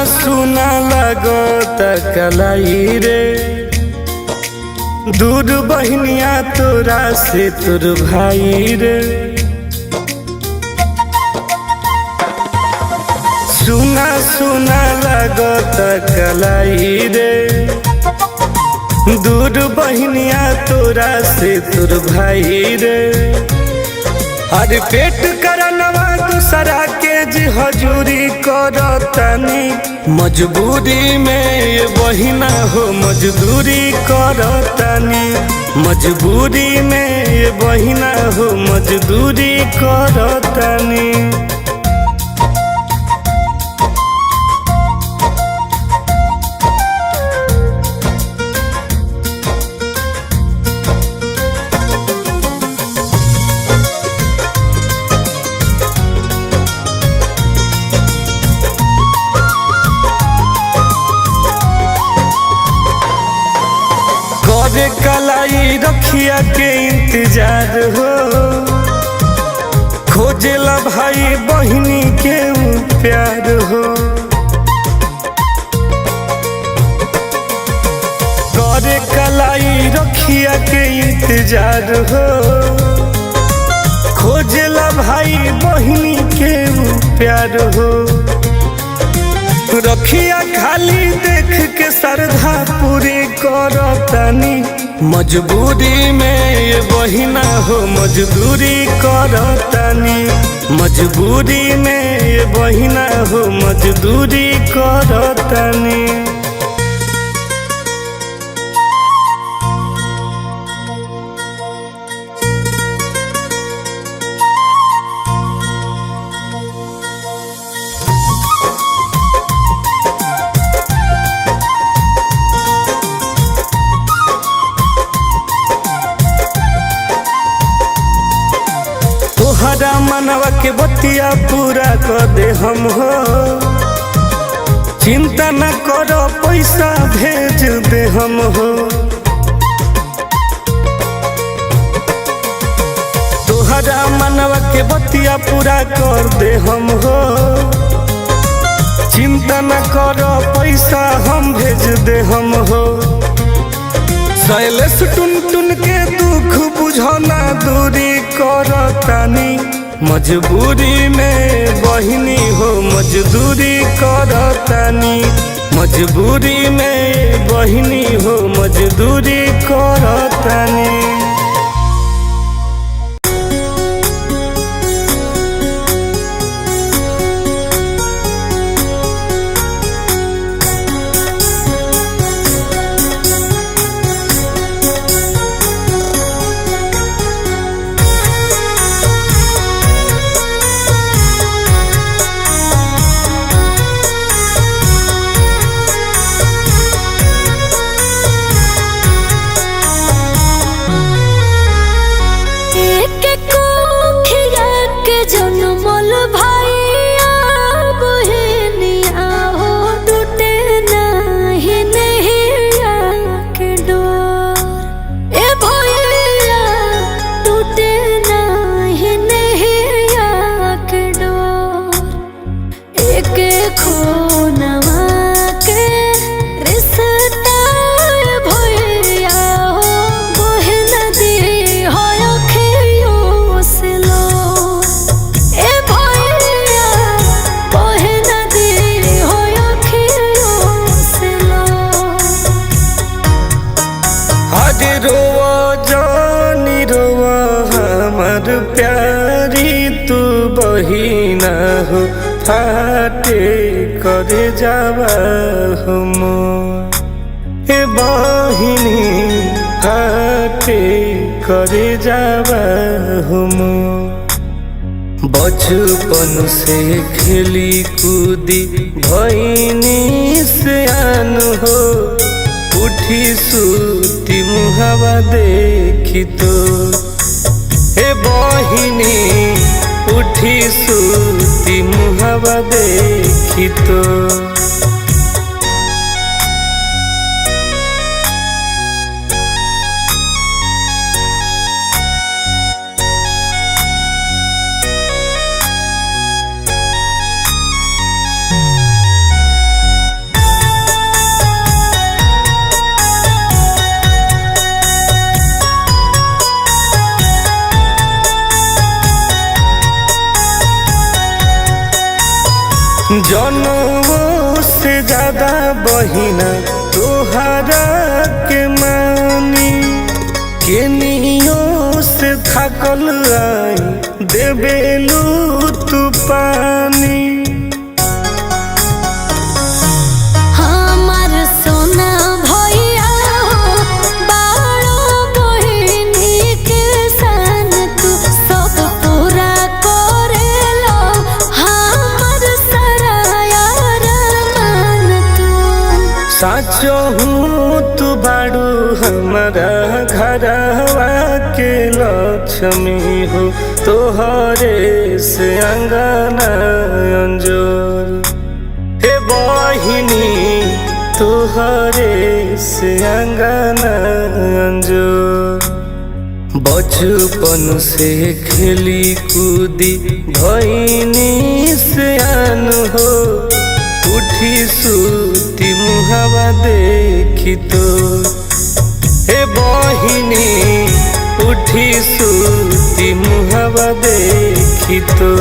सुना लागत कलाई रे, दूर बहनिया तोरा से तोर भाई रे। सुना सुना लागत कलाई रे, दूर बहनिया तोरा से तोर भाई रे। अरे पेट करनवा दूसरा के जी हजूरी करतनी, मजबूरी में ये बहिना हो मजदूरी करतनी। मजबूरी में ये बहिना हो मजदूरी करतनी। करे कलाई रखिया के इंतजार हो, खोजेला भाई बहिनी के प्यार हो। करे कलाई रखिया के इंतजार हो, खोजेला भाई बहिनी के प्यार हो। रखिया खाली देख के श्रद्धा पूरी करतनी, मजबूरी में ये बहिना हो मजदूरी करतनी। मजबूरी में ये बहिना हो मजदूरी करतनी। तोहरा मनवा के बतिया पूरा कर दे हम हो, चिंता न करो पैसा भेज दे हम हो। तोहरा मनवा के बतिया पूरा कर दे हम हो, चिंता न करो पैसा हम भेज दे हम हो। शैलेश टुन टुन के दुख बुझना दूरी करतानी, मजबूरी में बहिनी हो मजदूरी करतानी। मजबूरी में बहिनी हो मजदूरी करतानी। प्यारी तू बहिना हो फाटे करे जावा हम, ए बहिनी फाटे करे जावा हम। बचपन से खेली कूदी भइनी सियान हो, उठी सूती मुहावा देखी तो। हे बहिनी उठी सूती मुहावा देखी तो। जनों से ज्यादा बहिना तोहरा के मानी, केनियो से थाकल आई देबेलू तू पानी। हमार सोना भैया हो बारो बहिनी के सन तू सब पूरा करेलो हमार सारा यार मान तू। साचो हूँ तू बाड़ू हमारा घरवा के लक्ष्मी हो, तोहरे से अंगना अंजोर। हे बहिनी तोहरे से अंगना अंजोर। बचपन से खेली कूदी भैनी से आन हो, उठी सूती मुहावा देखी तो। हे बहिनी उठी सूती मुहावा देखी तो।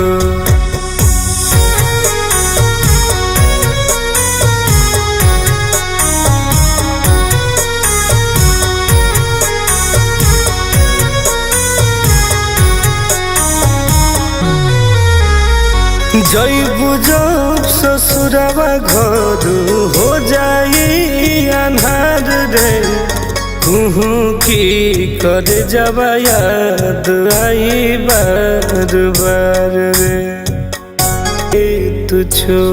जैबू जब ससुरवा घर हो जाई अन्हार रे, कुहू की कर जब याद आई बार बार रे। ए तुझो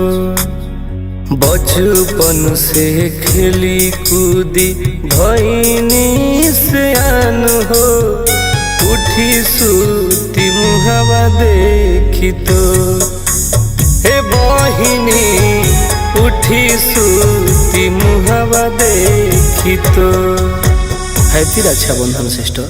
बचपन से खेली कूदी भैनी से आन हो, उठी सूती मुहावा देखी तो। हे बहिनी उठी सूती मुहावा देखी तो। Happy Raksha Bandhan sister.